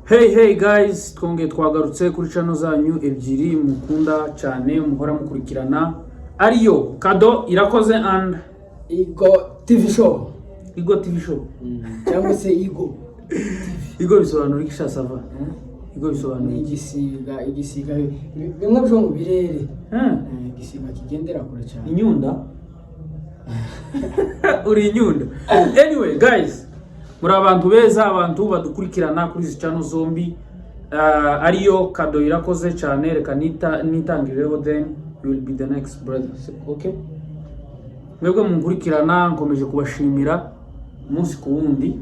Hey hey guys, twongeye twagarutse kuri channel zanyu ebyiri mukunda cyane, muhora mukurikirana, ariyo Kado Irakoze and Igo TV Show. Igo TV Show. Cyangwa se Igo. Igo bisobanura iki sha Sava? Igo bisobanura Ni iki? Igisiga, igisiga bimwe byo mu birere. Igisiga kigendera kure cyane. Inyunda, uri inyunda. Anyway guys, muri abantu beza, abantu badukurikirana kuri izi channel zombi, ariyo Kado Irakoze cyane. Reka nitangireho, then you will be the next brother, okay? Mwebwe munkurikirana, nkomeje kubashimira umunsi ku wundi.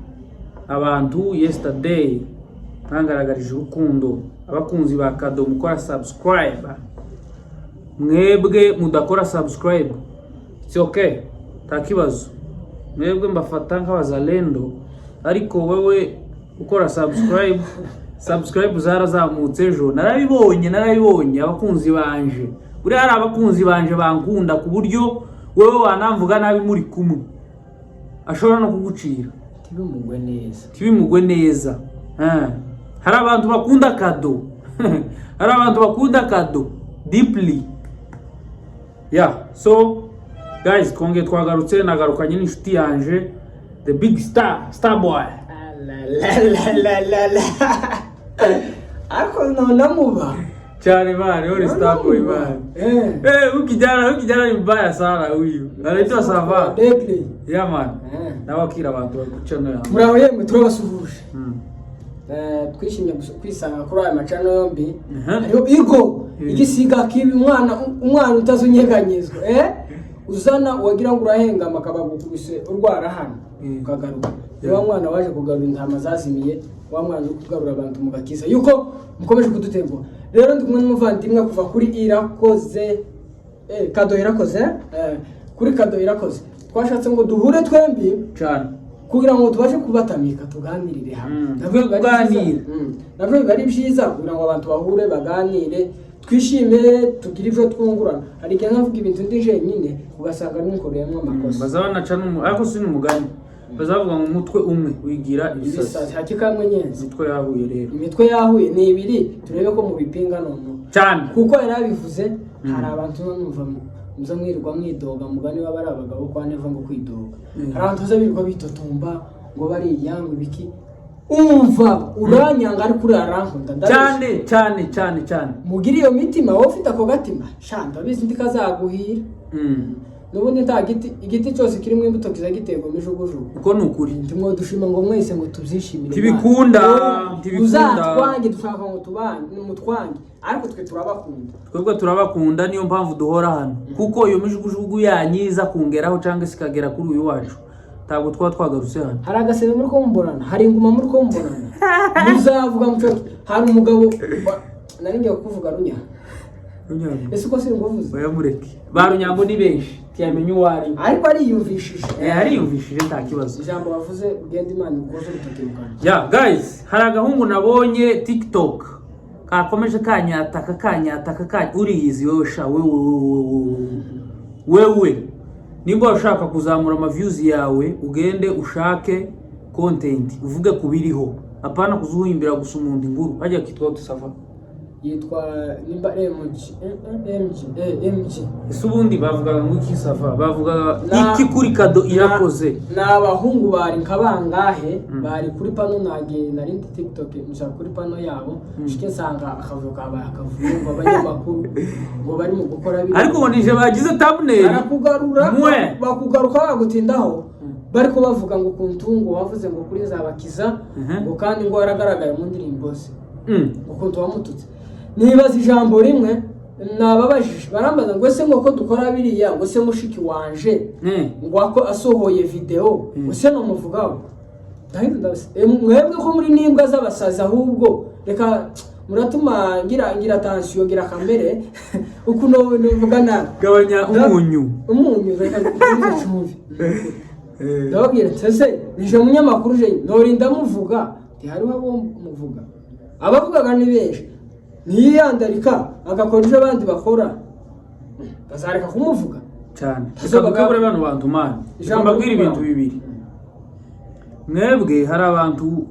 Abantu yesterday mwangaragarije urukundo, abakunzi ba Kado mukora subscribe, mwebwe mudakora subscribe, it's okay, nta kibazo, mwebwe mbafata nk'abazalendo. Ariko wewe ukora subscribe, subscribe zarazamutse ejo, narabibonye, narabibonye. Abakunzi banje, buriya hari abakunzi banje bankunda ku buryo wewe wanamvuga nabi muri kumwe ashobora no kugucira. Tibimugwe neza. Tibimugwe neza. Hari abantu bakunda Kado, hari abantu bakunda Kado deeply. Yeah, so guys, twongeye twagarutse, nagarukanye n'inshuti yanje, the big star, star boy. Alalalalala. Ariko nonamuba. Cyane man, uri star boy man. Eh, huyu kijana ni mbaya sana huyu. Anaitwa Sava. Deadly. Yeah man. Nawe akira abantu bari ku channel yawe. Muraho yemwe, turabasuhuje. Twishimye kwisanga kuri aya macano yombi. Hariho Igo, igisiga kibi, umwana, umwana utazunyeganyezwa, uzana wagira ngo urahengama akaba gukubise urwara hano, ukagaruka. Wa mwana waje kugarura intama zazimiye, wa mwana uri kugarura abantu mu gakiza, yuko mukomeje kudutegura. Rero ndi kumwe n'umuvandimwe kuva kuri Irakoze, Kado Irakoze, kuri Kado Irakoze. Twashatse ngo duhure twembi cyane kugira ngo tubashe kubatamika, tuganirire hamwe. Nabyo biba ari byiza. Kuganira. Nabyo biba ari byiza kugira ngo abantu bahure, baganire, twishime, tugire ibyo twungurana. Hari igihe nkavuga ibintu ndi jenyine, ugasanga nikoreyemo amakosa. Baza banaca ariko si n'umugani, bazavuga ngo umutwe umwe wigira ibisazi. Ibisazi. Hakikamwe nyenzi. Imitwe yahuye rero. Imitwe yahuye ni ibiri, turebe ko mubipinga noneho. Cyane. Kuko yari abivuze, hari abantu numva muza mwirirwa mwidoga, mugani waba ari abagabo kwa Neva ngo kwidoga. Hari abantu baza birirwa bitotomba ngo bariya, ngo ibiki. Umva, uranyanga ariko uriya arankunda, ndabizi. Cyane cyane cyane cyane. Mugire iyo mitima. Wowe ufite ako gatima sha, ndabizi ndikazaguhira. N'ubundi nta giti, igiti cyose kirimo imbuto kiza giterwa imijugujugu. Uko ni ukuri. Ndimo dushima ngo mwese ngo tubyishimire. Ntibikunda, Imana. ntibikunda. Uzatwange, dushaka ngo tubange, mutwange, ariko twe turabakunda. Twebwe turabakunda, niyo mpamvu duhora hano, kuko iyo mijugujugu yanyu iza kungeraho cyangwa se ikagera kuri uyu wacu, ntabwo twaba twagarutse hano. Hari agasebe muri ko mubonana, hari inguma muri ko mubonana, muzavuga muco. Hari umugabo nari ngiye kukuvuga Runya. Runyango. Ese uko singuvuze? Oya, mureke, ba Runyango ni benshi, ntiyamenya uwo ari we. Ariko ariyumvishije. Eh, ariyumvishije, nta kibazo. Ijambo wavuze, ugenda Imana igukoze urutoki mu kanwa. Yeah guys, hari agahungu nabonye TikTok kakomeje kanyataka, kanyataka, kanya. Uriyizi wowe sha, wewe wewe wewe wewe, nimba ushaka kuzamura ama views yawe, ugende ushake content, uvuge ku biriho, apana kuzuhimbira gusa umuntu inkuru. Hajya kitwa Sava? Yitwa nimba MG, MG, MG. Ese ubundi bavugaga ngo iki Sava? Bavugaga Na- iki kuri Kado Irakoze? Ni abahungu bari nka bangahe bari kuri pano nage nari ndi TikTok, nshaka kuri pano yabo nshike nsanga akavuyo kabaye akavuyo, ngo abanyamakuru ngo bari mu gukora biriya. Ariko ngo nije bagize thumbnail. Barakugarura. Mwe. Bakugaruka bagutindaho, bari ko bavuga ngo ukuntu ngo wavuze ngo kuri Nzabakiza, ngo kandi ngo waragaragaye mu ndirimbo ze, ngo ukuntu wamututse. Nibaza ijambo rimwe nababajije, barambaza ngo ese ngo ko dukora biriya, ngo se mushiki wanje ngo ako asohoye video, ngo se numuvugaho? Ndahita mwebwe ko muri n'imbwa z'abasazi, ahubwo reka muratuma ngira tension, ngira kamere ukuntu nuvuga nabi. Gabanya umunyu. Umunyu, reka nkomeze cumve. Ndababwira nti ese nije munyamakuru je norinda muvuga? Ntihariho abo muvuga, abavugaga ni benshi. Niyiyandarika agakora ibyo abandi bakora, bazareka kumuvuga? Cyane. Ese Reka dukabure bano bantu man. Reka Ijambo mbabwire rikora. ibintu bibiri. Mwebwe hari abantu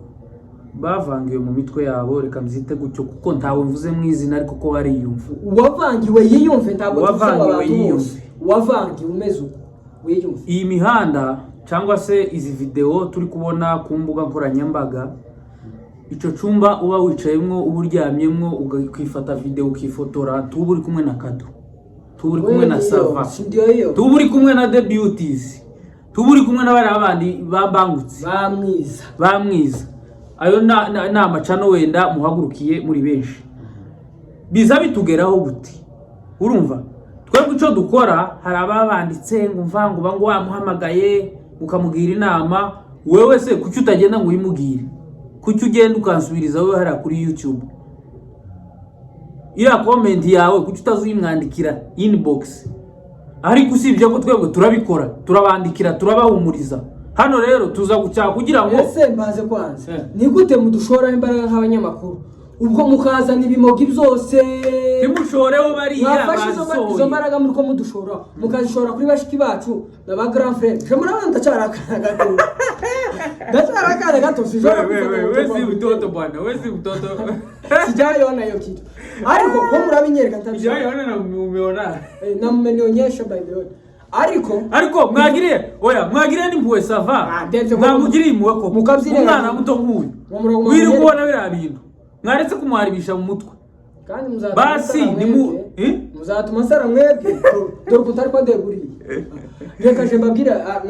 Bavangiwe mu mitwe yabo, reka mbyite gutyo, kuko ntawe mvuze mu izina, ariko ko bariyumva. Uwavangiwe yiyumve, ntabwo tuvuze ngo Uwavangiwe abantu bose. Yiyumve. Uwavangiwe umeze uko wiyumve. Iyi mihanda cyangwa se izi videwo turi kubona ku mbuga nkoranyambaga, icyo cyumba uba wicayemo, uba uryamyemo, ukifata videwo, ukifotora, tuba uri kumwe na Kado, tuba uri kumwe na Wewe Sava, si ndio hiyo? Tuba uri kumwe na The Beauties, tuba uri kumwe na bariya bandi babangutse. Bamwiza. Bamwiza. Ayo ni amacano wenda muhagurukiye muri benshi, biza bitugeraho gute? Urumva, twebwe icyo dukora, hari ababanditse ngo mva ngo uba ngo wamuhamagaye ukamugira inama. Wewe se kuki utagenda ngo uyimugire? Kuki ugenda ukansubiriza wowe hariya kuri YouTube iriya comment yawe? Kuki utazuyimwandikira inbox? Ariko usibye ko twebwe turabikora, turabandikira, turabahumuriza. Hano rero tuza gucyaha kugira ngo Ese mbaze kwanza, Eh. ni gute mudushora imbaraga nk'abanyamakuru, ubwo mukazana ibimogi byose? Timushoreho bariya Mwafashe izo basohoye. mbaraga muri ko mudushora, mukazishora kuri bashiki bacu na ba grand frère. Je murabona ndacyari akana gato, ndacyari akana gato, sinshobora gufata We si ngo mtoto bwana, we si mtoto. Sijaiona hiyo kitu, ariko ko murabinyereka ntabishaka. Sijaona na umeona. Eh, na mmenionyesha, by the way, ariko Ariko mwagiriye, oya, mwagiriye n'impuhwe Sava. Ah, ndetse Mwamugiriye impuhwe koko. Mukabyirengagiza. Umwana muto nk'uyu Ngo murongo wiri mwamugere- kubona biriya bintu, mwaretse kumuharibisha mu mutwe. Kandi muzatuma Basi nsara ni mu mwebwe. Eh? Muzatuma nsara mwebwe. Dore ukuntu ariko ndeguriye. Reka je mbabwire, ah,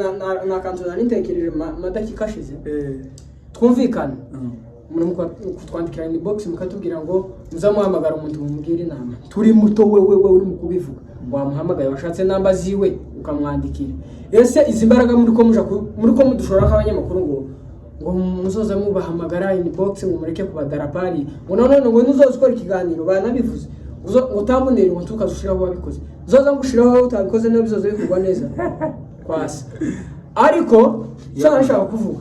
na kanzu nari ntekereje madakika ashize. Twumvikane. Muri kutwandikira inbox, mukatubwira ngo muzamuhamagara umuntu mumubwire inama. Turi muto, wewe we uri mu kubivuga, wamuhamagaye, washatse namba ziwe ukamwandikira. Ese izi mbaraga muri ko muja muri ko mudushora nk'abanyamakuru, ngo muzoza mubahamagara inbox, ngo mureke kubadarapari, ngo none ngo nuzoza ukora ikiganiro, banabivuze ngo thumbnail ngo tukazushiraho wabikoze, uzoza ngushiraho utabikoze, niyo bizoza bikorwa neza kwasa. Ariko icyo nashaka kuvuga,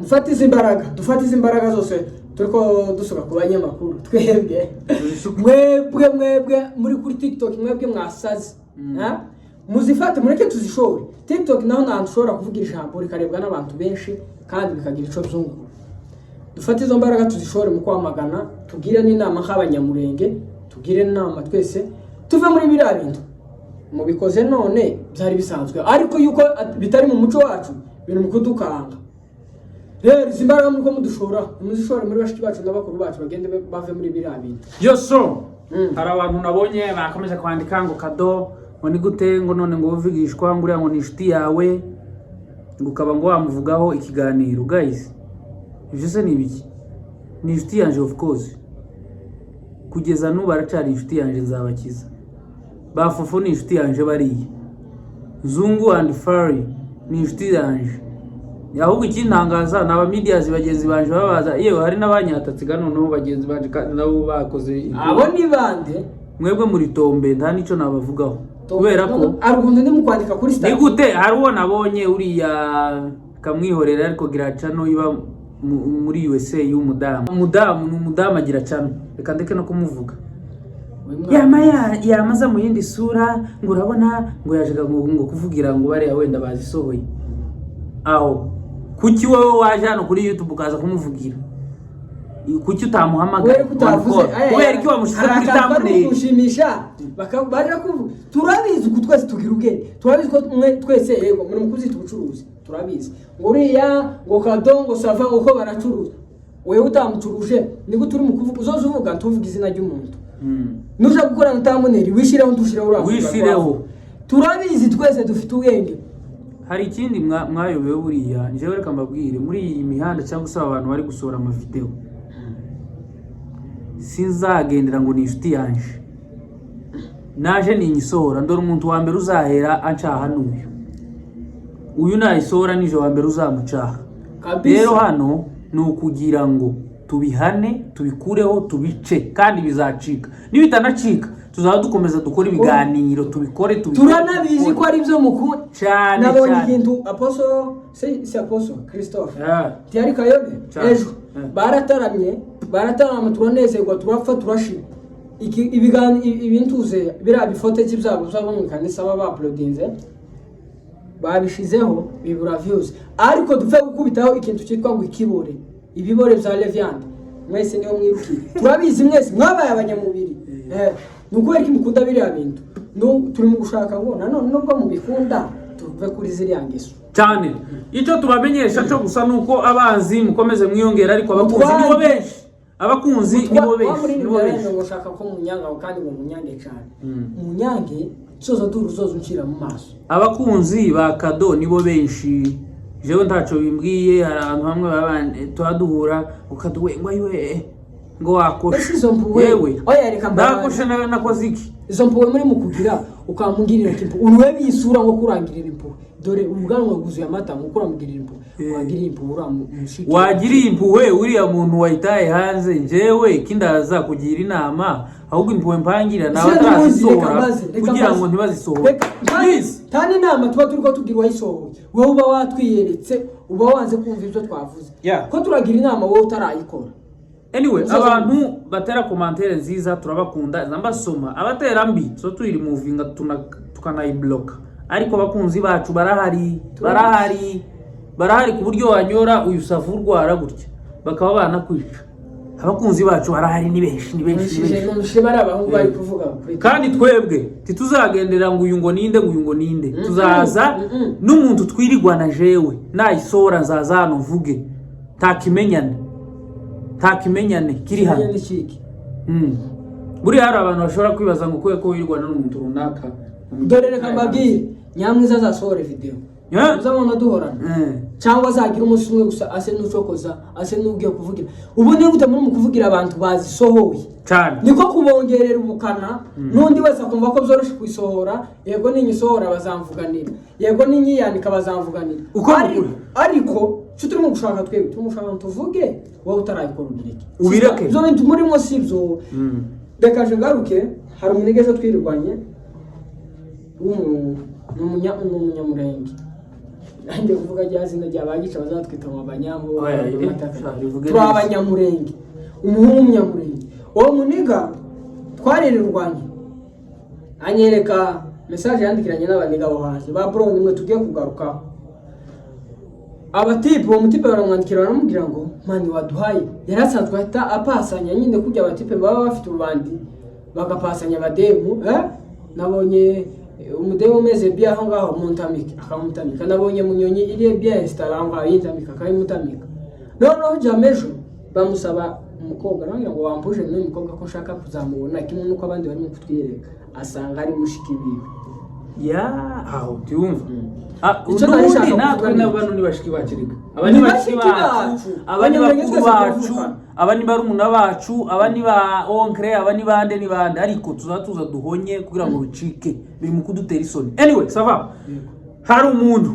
mufate izi mbaraga, dufate izi mbaraga zose turiko dusuka ku banyamakuru twebwe, mwebwe mwebwe muri kuri TikTok, mwebwe mwasaze. Ha? Muzifate, mureke tuzishore TikTok, naho nta hantu ushobora kuvuga ijambo rikarebwa n'abantu benshi kandi bikagira ico byungura. Dufate izo mbaraga tuzishore mu kwamagana, tugire n'inama nk'Abanyamurenge, tugire n'inama twese, tuve muri biriya bintu mubikoze. None byari bisanzwe, ariko yuko bitari mu muco wacu, biri mu kudukanga. Rero izi mbaraga muri ko mudushora, nimuzishore muri bashiki bacu n'abakuru bacu, bagende bave muri biriya bintu. Yo so hari abantu nabonye bakomeje kwandika ngo Kado, ngo ni gute, ngo none ngo uvugishwa, ngo uriya ngo ni inshuti yawe, ngo ukaba ngo wamuvugaho ikiganiro. Guys, ibyo se ni ibiki? Ni inshuti yanjye, of course, kugeza n'ubu aracari inshuti yanjye. Nzabakiza Bafofo ni inshuti yanjye, bariya Nzungu and Fari ni inshuti yanjye. Ahubwo ikintangaza ni abamediyazi bagenzi banje babaza, yewe hari n'abanyatatse ga noneho bagenzi banje kandi nabo bakoze. Abo ni bande? Mwebwe muri tombe, nta n'icyo nabavugaho kubera ko Hari ukuntu ndi mu kwandika kuri ni status. Gute? Hari uwo nabonye uriya kamwihorera, ariko gira channel iba muri USA y'umudamu. Umudamu ni umudamu, agira channel, reka ndeke no kumuvuga. Uyu mwana- Yama yamaza mu yindi sura, ngo urabona ngo yajaga ngo kuvugira ngo bariya wenda bazisohoye aho. Kuki wowe waje hano kuri YouTube ukaza kumuvugira? Kuki utamuhamagaye? Kubera ko utavuze. Kubera iki wamushyize Hari kuri akantu kari thumbnail? kunshimisha, baje kuvuga. Turabizi ko twese tugira ubwenge, turabizi ko mwe twese, yego, muri mu kuzita ubucuruzi, turabizi ngo uriya ngo Kado, ngo Sava, ngo ko baracuruza. Wewe utamucuruje, niko turi mu kuvuga. Uzoza uvuga, tuvuga izina ry'umuntu. Nuja gukorana thumbnail, wishireho, ntushireho uriya muntu. Wishireho. Turabizi twese, dufite ubwenge. Hari ikindi mwayobewe buriya. Njyewe reka mbabwire, muri iyi mihanda cyangwa se aba bantu bari gusohora amavideo, sinzagendera ngo ni inshuti yanje naje ninyisohora. Ndora umuntu wa mbere uzahera ancaha n'uyu. Uyu nayisohora, nije wa mbere uzamucaha. Kabisa. Rero hano ni ukugira ngo tubihane, tubikureho, tubice, kandi bizacika. Nibitanacika, tuzaba dukomeza dukore ibiganiro, tubikore, tubikore. Turanabizi ko ari byo mukunda. Cyane. Nabonye Cyane. ikintu aposo, si aposo Christophe Tiyari Kayobe Cyane. ejo barataramye, baratarama, turanezerwa, turapfa, turashira. Ibintuze biriya bifotoki byabo byabo mu ikanisa baba bauploadinze, babishizeho, bibura views. Ariko dupfe gukubitaho ikintu cyitwa ngo ikibore. Ibibore bya Leviande mwese niho mwirukiye, turabizi mwese mwabaye abanyamubiri. Ni ukubera ko mukunda biriya bintu. Turi mu gushaka ngo nanone nubwo mubikunda tuve kuri ziriya ngeso. Cyane. Icyo tubamenyesha cyo gusa ni uko abanzi mukomeze mwiyongera, ariko abakunzi nibo benshi, abakunzi nibo benshi, nibo benshi. Ngo ushaka ko munyanga kandi ngo munyange cyane, munyange soza duru zoza uncira mu maso. Abakunzi ba Kado nibo benshi. Jewe ntaco bimbwiye. Hari ahantu hamwe baba tuba duhura ukaduwe ngo ayiwe, ngo wakoshe. Ese izo mpuhwe? Yewe. Oya, reka mbabaze. Ndakoshe, nakoze iki? Izo mpuhwe muri mu kugira ukamugirira impuhwe, urebe iyi sura ngo kurangirira impuhwe, dore ubwanwa bwuzuye amata, ngo kuramugirira impuhwe. Wagiriye impuhwe uriya mushiki? Wagiriye impuhwe uriya muntu wayitaye hanze. Njyewe kindaza kugira inama, ahubwo impuhwe mpangira nawe Ese ntimuzi, reka atarazisohora mbaze, reka kugira mbaze. ngo ntibazisohore. Reka, Please. tani inama tuba turiko tugira uwayisohoye, wowe uba watwiyeretse, uba wanze kumva ibyo twavuze. Ko turagira inama wowe utarayikora. Anyway, abantu batera commentaire nziza turabakunda, ndabasoma. Abatera mbi so tuyirimuvinga, tukanayibloka, ariko abakunzi bacu barahari, barahari, barahari, ku buryo wanyora uyu savu urwara gutya bakaba banakwica. Abakunzi bacu barahari, ni benshi, ni benshi, ni benshi. Nshije bari abahungu bari kuvuga kuri Kandi twebwe ntituzagendera ngo uyu ngo ninde, ngo uyu ngo ninde. Tuzaza n'umuntu twirigwana. Jewe nayisohora nzaza hano mvuge nta kimenyane, nta kimenyane kiri hano. N'ikiki. Buriya hari abantu bashobora kwibaza ngo kubera ko wirwana n'umuntu runaka. Dore reka mbabwire, Nyamwiza azasohora video, uzabona duhorana, cyangwa azagira umunsi umwe gusa ase n'ucokoza, ase n'ugiye kuvugira. Ubu ni gute muri mu kuvugira abantu bazisohoye? Cyane. Niko kubongerera ubukana, n'undi wese akumva ko byoroshye kuyisohora. Yego, ninyisohora bazamvuganira, yego, ninyiyandika bazamvuganira. Uko ni ukuri. Ariko icyo turimo gushaka twebwe, turimo gushaka ngo tuvuge wowe utarayikora ubireke. Ubireke. Ibyo bintu murimo si byo. Reka nje ngaruke, hari umunege ejo twirirwanye ni umunyamurenge. Nanjye kuvuga rya zina rya bagica bazatwita ngo abanyambo. Oya, rivuge Turi neza. abanyamurenge, umuhungu w'umunyamurenge. Uwo muniga twaririrwanye anyereka message yandikiranye n'abaniga bo hanze ba bro, nimwe tugiye kugarukaho. Abatipe, uwo mutipe baramwandikira baramubwira ngo man waduhaye. Yari asanzwe ahita apasanya nyine kurya abatipe baba bafite ububandi bagapasanya abademu. Nabonye umudemu umeze bien aho ngaho muntamike, akamutamika. Nabonye munyonyi iri bien installé aho ngaho yintamika, akayimutamika. Noneho jamejo bamusaba umukobwa, nawe ngo wampuje n'uyu mukobwa ko nshaka kuzamubona kimwe n'uko abandi barimo kutwiyereka, asanga ari mushiki wiwe. Ya, aho tuyumva. Icyo nari N'ubundi nshaka natwe kuvuga ni n'abano ni bashiki bacu reka. Aba Ni ni bashiki bashiki bacu, bacu. aba ni Abanyamurenge bakuru twese bacu, turavukana. aba ni barumuna bacu, aba ni ba oncle, aba ni bande, ni bande, ariko tuza tuza duhonye kugira ngo bicike. Biri mu kudutera isoni. Anyway, ça va. Hari umuntu,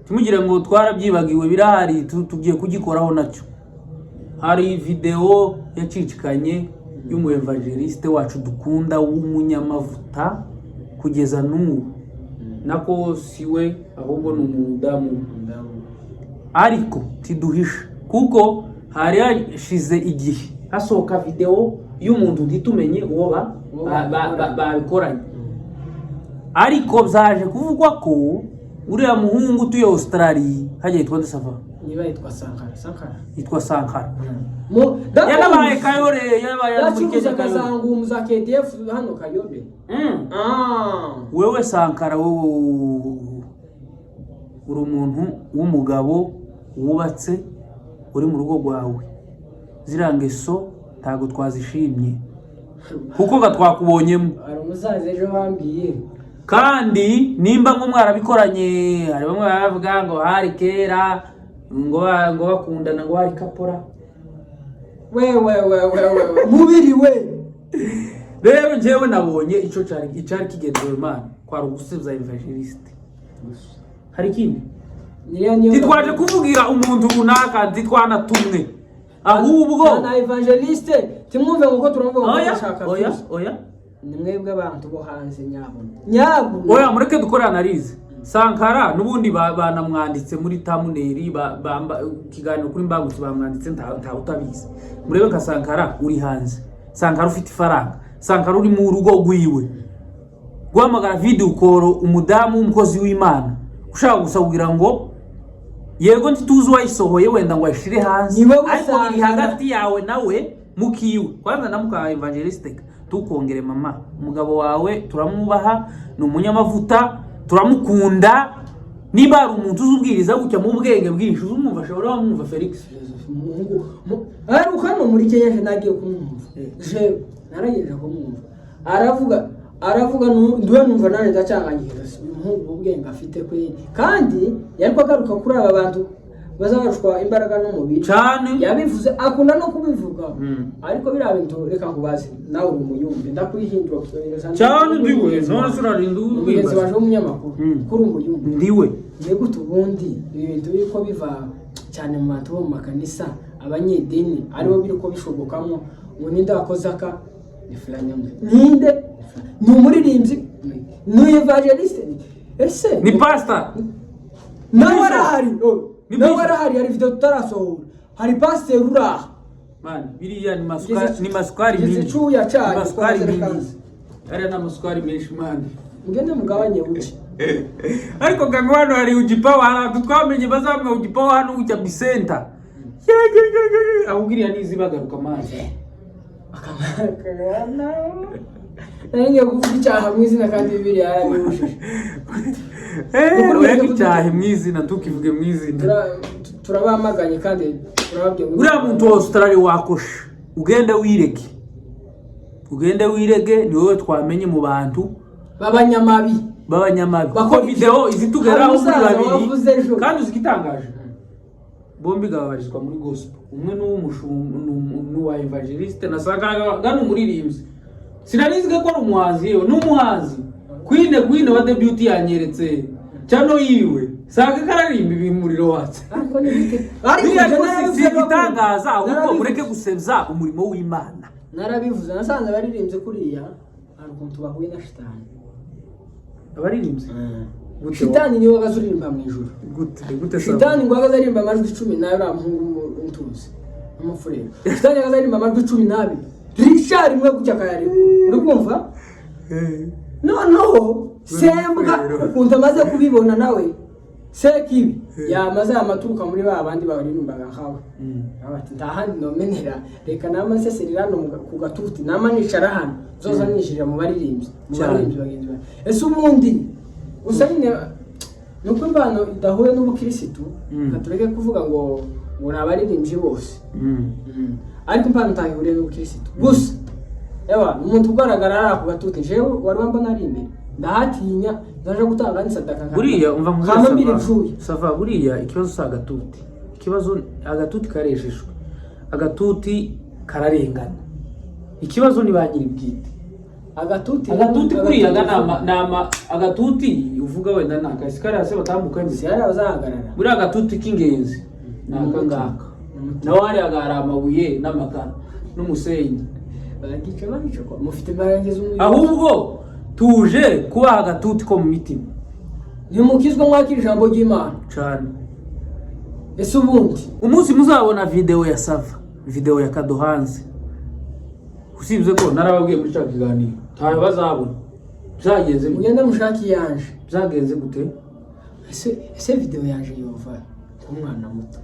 timugire ngo twarabyibagiwe, birahari, tugiye kugikoraho nacyo. Hari video yacicikanye y'umu evangeliste wacu dukunda w'umunyamavuta kugeza n'ubu, nako siwe ahubwo ni umudamu, ariko tiduhisha kuko hari hashize igihe hasohoka video y'umuntu ntitumenye uwo babikoranye, ariko byaje kuvugwa ko uriya muhungu utuye Australia hajya yitwa nde, ça va? Niba yitwa Sankara, Sankara. Yitwa Sankara. Mu Yanabaye Kayore, yanabaye muri yacuruza Kenya Kayore. Kazangumu za KDF hano Kayobe. Wewe Sankara, wowe uri umuntu w'umugabo wubatse, uri mu rugo rwawe, ziriya ngeso ntabwo twazishimye kuko nga twakubonyemo. Hari umusaza ejo bambwiye. Kandi nimba ngo mwarabikoranye, hari bamwe bavuga ngo hari kera, ngo bakundana, ngo hari kapora. We we we we we, mubiri we. Rero njyewe nabonye icyo cyari icyari kigendewe, Imana kwari ugusubiza evangeliste. Hari ikindi? Niyo niyo. Ntitwaje kuvugira umuntu runaka, ntitwanatumwe ahubwo. Na evangeliste timwumve ngo ko turavuga ngo Oya. dushaka Oya. views. Oya. Ni mwebwe abantu bo hanze, nyabuna nyabuna. Oya, mureke dukore analyse. Sankara n'ubundi banamwanditse muri thumbnail, ikiganiro kuri Mbangutse bamwanditse, nta utabizi. Murebe nka Sankara uri hanze, Sankara ufite ifaranga, Sankara uri mu rugo rwiwe, guhamagara video call umudamu w'umukozi w'Imana ushaka gusa kugira ngo Yego, ntituzi uwayisohoye wenda ngo ayishire hanze, Ni wowe ariko biri Sankara. hagati yawe nawe mukiwe. Kwanza na muka Evangeliste tukongere, mama, umugabo wawe turamwubaha, ni umunyamavuta, turamukunda. Niba hari umuntu uzi ubwiriza gutya mu bwenge bwinshi, uzumwumva, ashobora wamwumva Felix. Umuhungu aheruka hano muri Kenya, je nagiye kumwumva. Je naragejeje kumwumva aravuga, aravuga ndiwe numva nanjye ndacanganyikira. Uyu muhungu ubwenge afite kweli, kandi yariko agaruka kuri aba bantu bazabarushwa imbaraga n'umubiri. Cyane. Yabivuze, akunda no kubivuga. Ariko biriya bintu, reka nkubaze, nawe uri umuyumbe, ndakwihindura. Cyane, ndiwe. None se urarinda Umugenzi wibaza? waje w'umunyamakuru, kuri umuyumbe. Ndiwe. Ni gute ubundi ibi bintu biriko biva cyane mu bantu bo mu makanisa, abanyedini aribo biriko bishobokamo, ngo ninde wakoze aka? Ni fulani, ninde? Ni fulani. Ni umuririmbyi, ni evangeliste, ese Ni pastor. Nawe Bishop. arahari, oh, Ni nawe bishop. arahari. Hari video tutarasohora, hari pasiteri uraha. Man, biriya ni masukari, ni masukari Gize mingi. icyuya cyayo, Ni masukari twaze mingi. rekaze. Ariya ni amasukari menshi, man. Mugende mugabanye buke. Ariko kanga hano hari ujipawa, hari ahantu twamenye bazamwa ujipawa hano ujya bisenta, ahubwo iriya nizi bagaruka amazi. Nari ngiye kuvuga icyaha mu izina, kandi Bibiliya yarabibujije. Ureke icyaha mu izina, tukivuge mu izina. Turabamaganye kandi turababwiye ngo Uriya muntu wa Australia wakosha, ugende wirege, ugende wirege, ni wowe twamenye mu bantu b'abanyamabi. B'abanyamabi, kuko Bakora video izitugeraho Hari muri umusaza babiri. wavuze ejo. Kandi uzi igitangaje, bombi gababarizwa muri gospel. Umwe ni n'uwa evangeliste, nasanga ni umuririmbyi, sinarizi ko ari umuhanzi. Yewe, ni umuhanzi. Queen wa The Beauty yanyeretse channel yiwe, sanga kararimba ibimuriro watse. Ariko ni bite? Ariko Biriya njye rwose narabivuze, si igitangaza, ahubwo narabivuze. mureke gusebya umurimo w'Imana. Narabivuze, nasanze abaririmbyi kuriya hari ukuntu bahuye na shitani. Abaririmbyi gute? Shitani niwe wagaze uririmba mu ijuru. Gute gute? Shitani ngo ahagaze aririmba amajwi 10, uriya muhungu ntuzi n'umufurero, shitani ahagaze aririmba amajwi 12 Richard rimwe gutya akayareba, uri kumva? Noneho sembwa ukuntu amaze kubibona, nawe sekibi yamaze amaturuka muri ba bandi baririmbaga nkawe. Ati nta handi nomenera, reka nama nseserera hano ku gatuti, nama nicara hano, zoza ninjirira mu baririmbyi, mu Cyane. baririmbyi bagenzi banjye. Ese ubundi gusa nyine ni uko impano idahuye n'ubukirisitu. Reka tureke kuvuga ngo ni abaririmbyi bose. Ariko impano itahuriye n'ubukirisitu gusa, ewa ni umuntu ugaragara ari ku gatuti. Jewe wari wambona ari imbere, ndahatinya, ndaje gutanga n'isadaka Buriya umva nkubwire, kama mbiri Sava. mvuye. Sava, buriya ikibazo si agatuti. Ikibazo, agatuti karejejwe, agatuti kararengana, ikibazo ni ba nyiribwite. Agatuti. Agatuti kuriya ga nama agatuti uvuga wenda ni akasi kariya se batambuka Si imbere. hari abazahagarara. Buriya agatuti k'ingenzi ni aka ngaka, naho hariya hari amabuye n'amakara n'umusenyi. Baragica, bagica ko mufite imbaraga z'umubiri. Ahubwo tuje kubaha agatuti ko mu mitima. Ntimukizwe, mwakira ijambo ry'Imana. Cyane. Ese ubundi Umunsi muzabona video ya Sava, video ya Kado hanze, usibye ko narababwiye muri cya kiganiro, ntayo bazabona. Byagenze gute? Mugende mushake iyanje. Byagenze gute? Ese video yanje yova nk'umwana muto,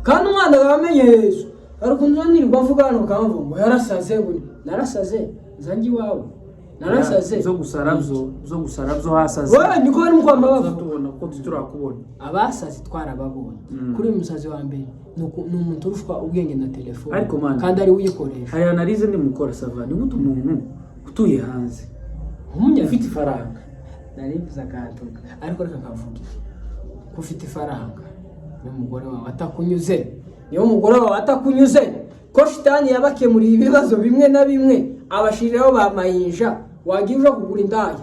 kandi umwana aba amenye Yesu? Hari ukuntu nirirwa mvuga hano ukamvuga ngo yarasaze, ngo narasaze, nzanjye iwawe narasaze. Zo gusara byo hasaze. Wowe niko barimo kwamba bavuga. Tubona ko turakubona. Abasazi twarababonye. Kuri uyu musazi wa mbere ni umuntu urushwa ubwenge na telefone, Ariko man, kandi ari we uyikoresha. Hari analyse ndimukora, Sava. Ni gute umuntu utuye hanze ufite ifaranga? Nari mvuze akantu, ariko reka nkavuge ko ufite ifaranga n'umugore wawe atakunyuze, niyo umugore wawe atakunyuze, ko shitani yabakemuriye ibibazo bimwe na bimwe, abashiriraho ba mayinja, wagiye uja kugura indaya,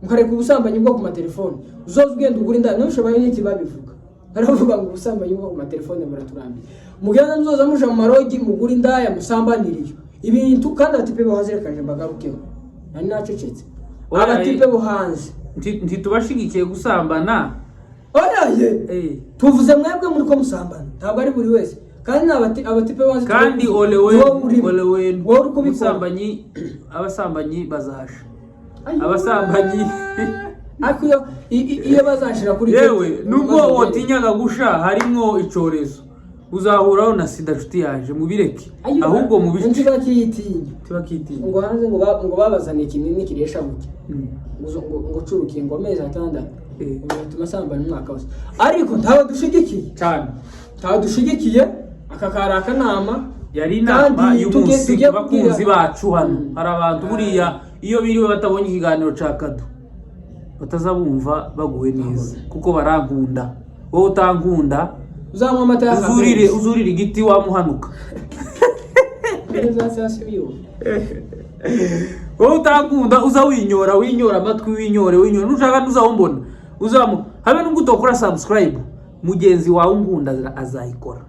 mukareka ubusambanyi bwo ku matelefone, uzoza ugenda ugura indaya. Ntushoboye n'iki babivuga, baravuga ngo ubusambanyi bwo ku matelefone buraturambiye. Mugenda muzoza muja mu marogi, mugura indaya, musambaniriyo ibintu. Kandi abatipe bo hanze, reka nje mbagarukeho, nari nacecetse. Oya, abatipe bo hanze Ntitubashigikiye gusambana. Oya ye. Eh. Tuvuze mwebwe muri ko musambana, ntabwo ari buri wese. Kandi ni abatipe bo hanze. Kandi ole wowe wenu, urimo. ole wenu. Wowe uri kubikora. Ubusambanyi, abasambanyi bazasha. Ayo. Abasambanyi. Ariko iyo iyo bazanshira kuri Yewe, gate, nubwo maze watinyaga gusha harimwo icorezo, uzahuraho na sida, nshuti yanje, mubireke. Ayo, ahubwo mubice. Ntibakiyitinya. Tibakitinya. Ngo hanze ngo babazaniye ikinini kiresha gutya, ngo ucurukiye ngo amezi 6, ngo bigatuma asambana umwaka wose. Ariko ntawe dushigikiye. Cyane. Ntawe dushigikiye, aka kari akanama. Yari inama Kandi y'umunsi tugiye ku bakunzi bacu hano. Hari abantu buriya iyo biriwe batabonye ikiganiro ca Kado bataza bumva baguwe neza, kuko barankunda. Wowe utankunda, uzanywa amata ya uzurire, uzurire igiti wamuhanuka. Neza sasa. Wowe utankunda, uza winyora, winyora amatwi, winyore, winyore. Nushaka ntuzawumbona, uzamu habe nubwo utokora subscribe, mugenzi wawe unkunda azayikora.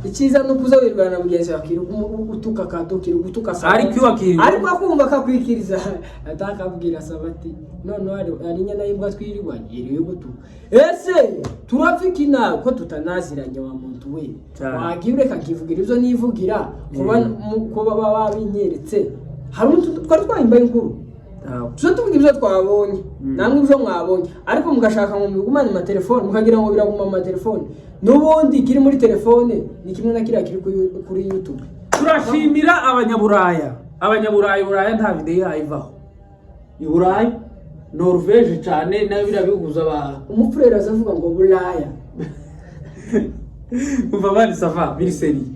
Icyiza ni uko uza wirwana na mugenzi wawe, akirirwa utuka Kado, ukirirwa utuka Saba. Ariko iyo akirirwa- Ariko akumva akakwikiriza, atakabwira Saba ati noneho hari inyana y'imbwa twirirwanye iriwe gutuka. Ese turafika nawe ko tutanaziranye, wa muntu we? Cyane. Wagiye ureka nkivugira ibyo nivugira, kuba kuba baba babinyeretse. Hari umuntu twari twahimbaye inkuru? Ntawe. Tuze tuvuga ibyo twabonye, namwe ibyo mwabonye, ariko mugashaka ngo mubigumane mu matelefone, mukagira ngo biraguma mu matelefone. N'ubundi kiri muri telefone ni kimwe na kiriya kiri kuri YouTube. Turashimira Abanyaburaya, Abanyaburaya. Buraya nta videwo ihaye ivaho i Burayi, Norvege cyane, nayo biriya bihugu ba Umupfureri azavuga ngo Buraya. Umva bari ça va, biri sérieux.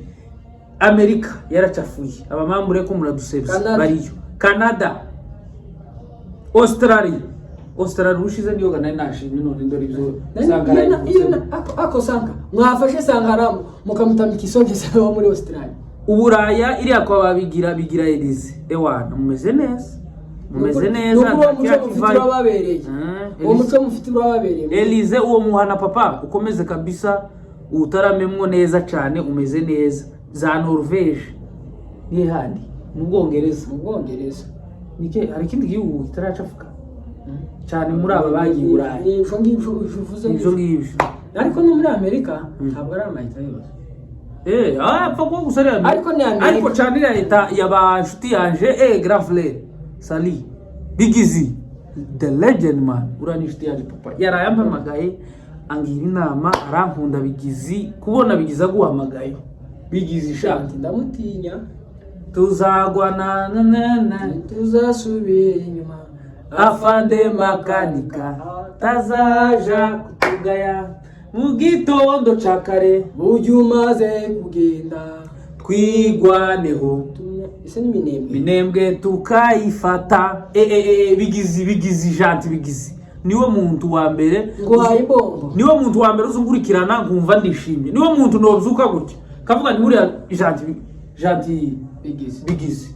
Amerika yaracafuye, abamambure ko muradusebya. Canada. Bariyo Canada, Australia. Australia ubushize niyo nari nashimye, none ndore ibyo Sankara yivutsemo. Ako Sanka mwafashe Sankara mukamutamika isogisi wo muri Australia. Uburaya iriya kwa babigira bigira Elize, ewana mumeze neza, mumeze neza. Ni ukuri uwo Nta muco kiriya mufite kivayo. urababereye. Uwo Elize. muco mufite urababereye. Elize, uwo muhana papa ukomeze kabisa, utaramemwo neza cyane, umeze neza. Za Norvege ni handi mu Bwongereza. Mu Bwongereza. Nike hari ikindi gihugu kitaracafuka cyane muri aba bagiye i Burayi? Ni ibyo ngibyo uvuze. Ibyo ngibyo. Ariko no muri Amerika ntabwo ari amayita yose. Apfa kuba gusa ari Amerika. Ariko ni Amerika. Ariko cyane iriya leta yaba nshuti yanje, grand frère Sali Bigizi, the legend man, uriya ni inshuti yanje papa, yaraye ampamagaye angira inama, arankunda Bigizi. Kubona Bigizi aguhamagaye, Bigizi sha. Ati ndamutinya. Tuzagwa na na na na. Tuzasubira inyuma. Afande makanika tazaja kutugaya mu gitondo ca kare. Burya umaze kugenda. Twigwaneho. Ese ni Minembwe? Minembwe tukayifata. Bigizi, Bigizi janti, Bigizi niwe muntu wa mbere. Ngo haye ibombo. Niwe muntu wa mbere uzungurikirana nkumva ndishimye. Niwe muntu nobyuka gutya kavuga ni buriya janti, janti. Bigizi. Bigizi.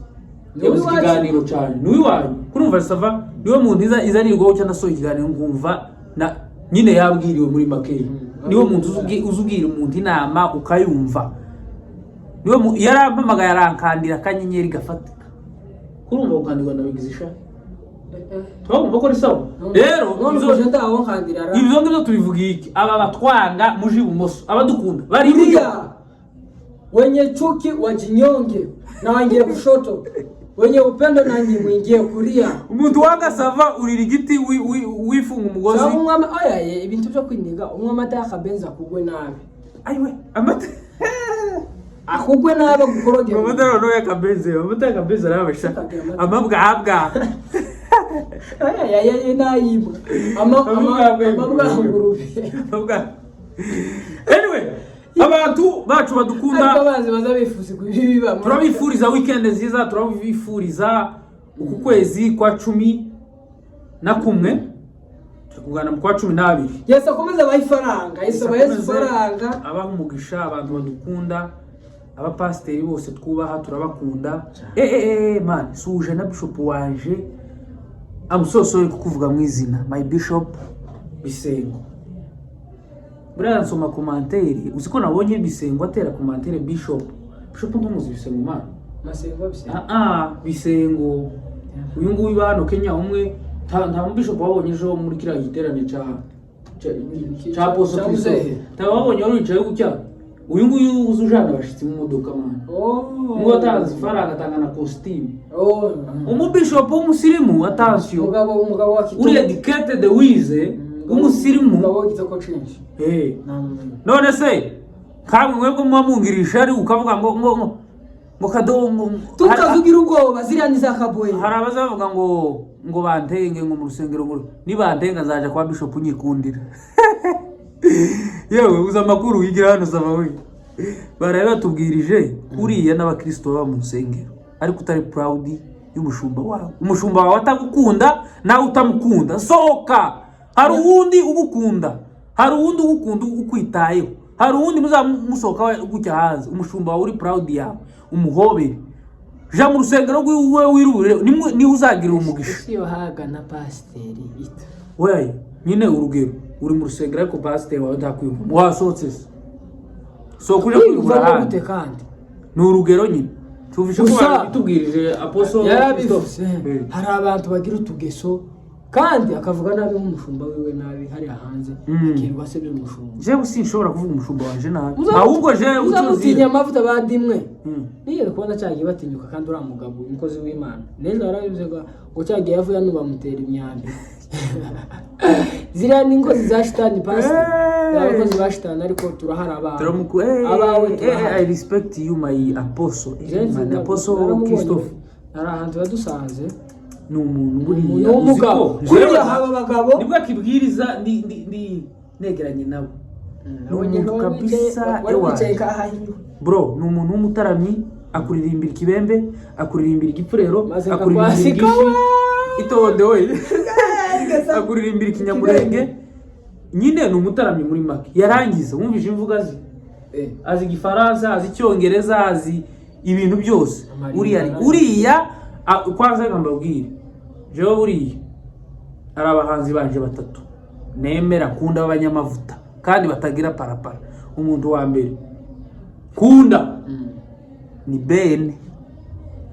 Ni Yabuze uw'iwacu. ikiganiro cyane ni uw'iwanyu kurumva ça va. Niwe muntu iza nirwaho cyangwa nasohoye ikiganiro nkumva na nyine yabwiriwe muri makeya. Niwe muntu uzubwira umuntu inama ukayumva. Niwe yarampamagaye arankandira akanyenyeri gafatika. Kurumva gukandirwa na Bigizi sha, turabumva ko ari sawa rero. None uje ndaho nkandira ra. Ibyo ngibyo tubivuga iki? Aba batwanga muje ibumoso, abadukunda bari iburyo. Kulia wenye chuki wajinyonge na waingie kushoto, wenye upendo nanyi mwingie kulia. Umuntu wanga ça va, urira igiti wifunga umugozi. Cyangwa unywa oya ye, ibintu byo kwiniga, unywa amata y'akabenzi akugwe nabi. Ayiwe, amata. Akugwe nabi, agukoroge. Amata noneho y'akabenzi, amata y'akabenzi arabasha. Akagira amata. Amabwabwa. Oya ya ya nayibwa ama ama Amabwabwa. Amabwangurube. Amabwa. Anyway, abantu bacu badukunda, ariko abazi baza bifuza kubiba. Turabifuriza weekend nziza, turabifuriza uku kwezi kwa 11, turi kugana mu kwa 12. Yesu akomeze abahe ifaranga, Yesu abahe ifaranga. Abaha umugisha abantu badukunda, abapasiteri bose twubaha, turabakunda. Man, suje na bishop wanje, I'm so sorry kukuvuga mu izina, my bishop Bisengo. Buriya nsoma commentaire, uzi ko nabonye Bisengo atera commentaire bishop? Bishop ntumuzi Bisengo man? Masengo Bisengo. Ah ah, Bisengo uyu nguyu hano Kenya umwe, nta mu bishop wabonye ejo muri kiriya giterane ca Apostle Ca Christophe? Muzehe. Nta wabonye wari wicaye gutya? Uyu nguyu uza ujana abashitsi mu modoka, mwana. Oh. Ngo atanze ifaranga, atanga na kositimu. Oh. Umubishopu w'umusirimu, attention. Umugabo wa Kitoko. Uri educated, wize, w'umusirimu. Umugabo w'igitoko cinshi. Namumenye. None se kamwe mwebwe muba mungirisha ari ukavuga ngo Kado ngo Tukazugira ubwoba, ziriya ni za kaboye. Hari abazavuga ngo bantenge ngo mu rusengero, ngo nibantenga nzaja kwa bishop nyikundira. Yewe, uza amakuru wigira hano, sava we baraye batubwirije uriya n'abakristo baba mu nsengero, ariko utari proud y'umushumba wawe, umushumba wawe atagukunda, nawe utamukunda, sohoka. Hari uwundi ugukunda, hari uwundi ugukunda ukwitayeho, hari uwundi muzamusohoka gutya hanze. Umushumba wawe uri proud yawe, umuhobere, ja mu rusengero rwiwe wirubure, niho uzagirira umugisha. Ese iyo haga na pasiteri ita? Weya nyine, urugero, uri mu rusengero ariko pasiteri wawe ntakwiyumva, wasohotse se? Sohoka uje kwiyumvura Kwiyumvamo ahandi. gute kandi? Ni urugero nyine, tuvise ko babitubwirije apostle. Yarabivuze. Christophe. Hari abantu bagira utugeso kandi akavuga nabi nk'umushumba wiwe nabi hariya hanze, akirirwa asebya umushumba. Jewe sinshobora kuvuga umushumba wanje nabi, ahubwo jewe Uzamutinya amavuta badimwe. Nigeze kubona cyagiye batinyuka kandi uriya mugabo umukozi w'Imana n'ejo yarabivuze ngo cyagiye yavuye hano bamutera imyambi. Ziriya ni inkozi za shitani, pastor. Hey! Abakozi ba shitani, ariko turahari abawe. Turamuku Abawe turahari. I respect you, my apostle. Jensi, Man, apostle naramubonye. Christophe. Hari ahantu yadusanze. Ni umuntu buriya Ni umugabo. uzi ko Kuriya jewe haba abagabo. Nibwo akibwiriza ndi negeranye nabo. Ni Nabonye umuntu wari kabisa, wari ewa. wicaye kahahiwe. Bro, ni umuntu w'umutaramyi, akuririmbira ikibembe, akuririmbira igipfurero, Maze akuririmbira nkakwasika igishi. we. Itonde we, akuririmbira ikinyamurenge nyine, ni umutaramyi muri make. Yarangiza wumvise imvuga azi, azi igifaransa, azi icyongereza, azi ibintu byose. Amarinda Uriya nayo. Uriya kwanza reka mbabwire, jewe buriya hari abahanzi banje batatu nemera, nkunda, b'abanyamavuta kandi batagira parapara. Umuntu wa mbere nkunda ni Bene.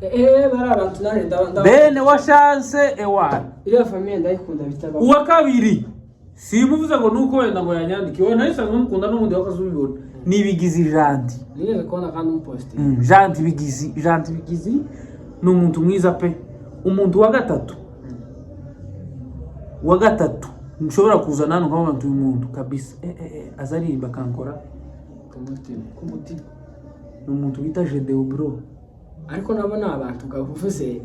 Bari abantu nanjye Bene wa Chance, ewana. Iriya famille ndayikunda bitabaho. Uwa kabiri simuvuze ngo nuko wenda ngo yanyandikiye, we nawe mukunda n'ubundi wakazubibona, ni Bigizi Janti. Nigeze kubona kandi umupositi. Janti Bigizi, Janti Bigizi ni umuntu mwiza pe. Umuntu wa gatatu nshobora kuzana hano nkavuga nti uyu muntu kabisa aza aririmba akankora ku mutima, ku mutima, ni umuntu bita Gedeo, bro. Ariko nabo ni abantu gavuze,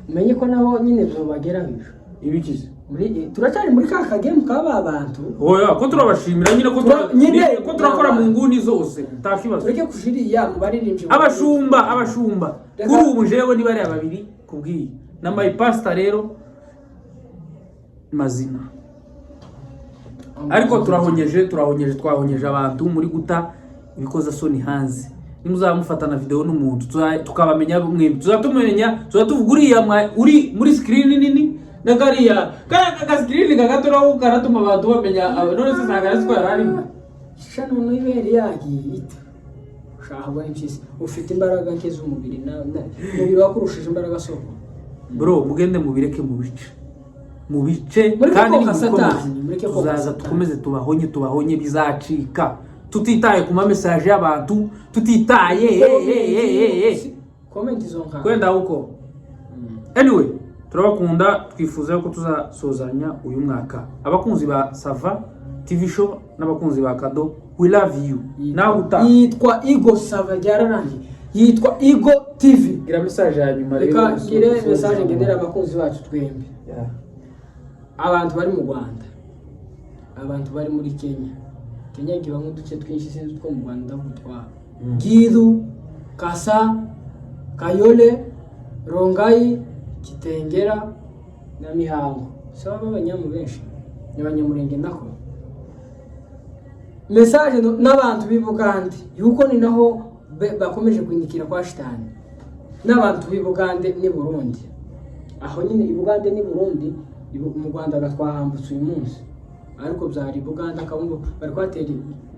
umenye ko nabo nyine byobageraho ejo. Ibikize? Muri turacyari muri ka kagemu k'aba bantu. Oya, ko turabashimira nyine ko Nyine ko turakora mu nguni zose, nta kibazo. Tureke kushiriya mu baririmbyi. Abashumba kuri ubu jewe niba ari babiri kubwiye na my pastor rero mazina, ariko turahonyeje, twahonyeje abantu muri guta ibikozasoni hanze. Nimuzaba mufatana video n'umuntu, tukabamenya mwembi, tuzatumenya, tuzatuvuga uriya uri muri screen nini na kariya kariya ka screen kagato naho karatuma abantu bamenya none se sanga siko yararimo. Sha, none ibere yagiye ita ushaka impyisi ufite imbaraga nke z'umubiri umubiri wakurushije imbaraga soko. Bro, mugende mubireke mu bice, mu bice. Mureke Kandi koka nimukomeze, Satani, mureke koka tuzaza Satani. Dukomeze tubahonye, tubahonye bizacika, tutitaye ku ma message y'abantu, tutitaye eh. Comment izo nka Kwenda huko. Anyway, turabakunda, twifuza ko tuzasozanya uyu mwaka. Abakunzi ba Sava TV Show n'abakunzi ba Kado, we love you. Nawe utaha. Yitwa Igo Sava, ryararangiye, yitwa Igo TV. Gira message ya nyuma rero. Reka ngire message ngenera abakunzi bacu twembi. Yeah. Abantu bari mu Rwanda, abantu bari muri Kenya, Kenya kibamo uduce twinshi, sinzi utwo mu Rwanda ndavuga utwabo. Giru, Kasa, Kayole, Rongayi, Kitengera na Mihango, si baba abanyamu benshi ni abanyamurenge nako. Message n'abantu b'i Bugande, yuko ni naho bakomeje kwindikira kwa shitani, n'abantu b'i Bugande n'i Burundi, aho nyine i Bugande n'i Burundi, mu Rwanda gatwahambutse uyu munsi, ariko byari i Bugande akabumbu bari kuhatera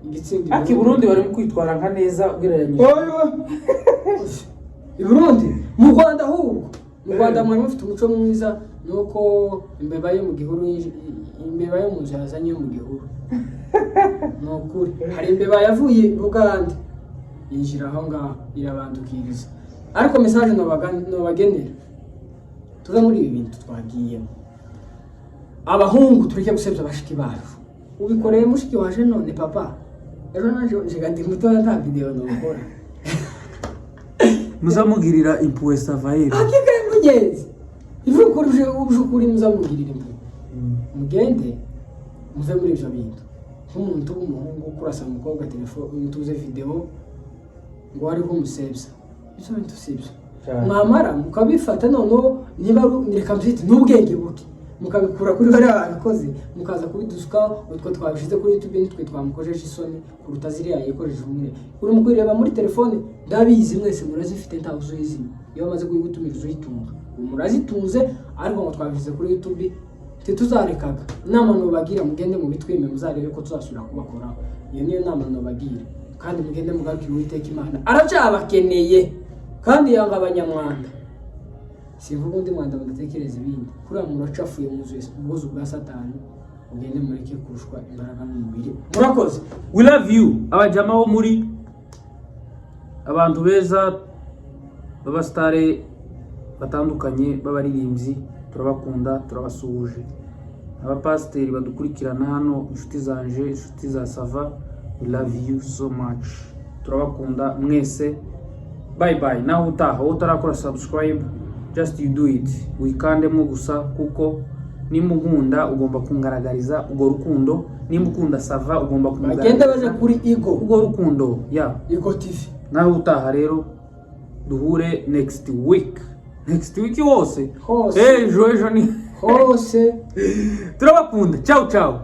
igitsinda. Ariko i Burundi barimo kwitwara nka neza ugereranyije. Oyo. I Burundi, mu Rwanda ahubwo, mu Rwanda mwari mufite umuco mwiza, nuko imbeba yo mu gihuru imbeba yo mu nzu yazanye yo mu gihuru. Ni ukuri, hari imbeba yavuye i Bugande. Yinjira aho ngaho irabandukiriza. Ariko message nobagenera, tuve muri ibi bintu twagiyemo. Abahungu, tureke gusebya bashiki bacu. Ubikoreye mushiki waje none, papa, ejo naje njega ndi mutoya, nta video nokora. Muzamugirira impuhwe Savayeri. Hakika ya mugenzi, ivuga uje uje ukuri, muzamugirira impuhwe. Mugende muve muri ibyo bintu. Nk'umuntu w'umuhungu kurasa umukobwa telefone, tuze video ngo wariho umusebya, ibyo bintu si byo. Cyane. Mwamara mukabifata, noneho niba reka mbyite n'ubwenge buke, mukabikura kuri bariya babikoze, mukaza kubidusuka. Utwo twabishyize kuri YouTube nitwe twamukojeje isoni kuruta ziriya yikojeje umwe uri mu kuyireba muri telefone. Ndabizi mwese murazifite, ntawe uzuyizima. Iyo bamaze kuyigutumira uzuyitunga. Ubu murazitunze, ariko ngo twabishyize kuri YouTube, ntituzarekaga. Inama nubagira, mugende mu bitwime, muzarebe ko tuzasubira kubakoraho. Iyo niyo nama nubagira. Kandi mugende mugarukire Uwiteka Imana, aracyabakeneye kandi yanga abanyamwanda. Sivuga undi mwanda, mudatekereza ibindi. Kuriya muracafuye, mwuzuye ubwuzu bwa Satani. Mugende mureke kurushwa imbaraga n'umubiri. Murakoze. We love you, abajama bo muri abantu beza b'abasitare batandukanye, b'abaririmbyi, turabakunda, turabasuhuje. Abapasiteri badukurikirana hano, inshuti zanje, inshuti za Sava, we love you so much, turabakunda mwese. Bye bye, naho utaha. Wowe utarakora subscribe, just you do it, wikandemo gusa, kuko nimba unkunda ugomba kungaragariza urwo rukundo, nimba ukunda Sava ugomba Bagende kumugaragariza baje kuri Igo urwo rukundo ya Igo TV. Nawe utaha rero, duhure next week, next week hose. Hose. Ejo, ejo ni Hose. Turabakunda, ciao ciao.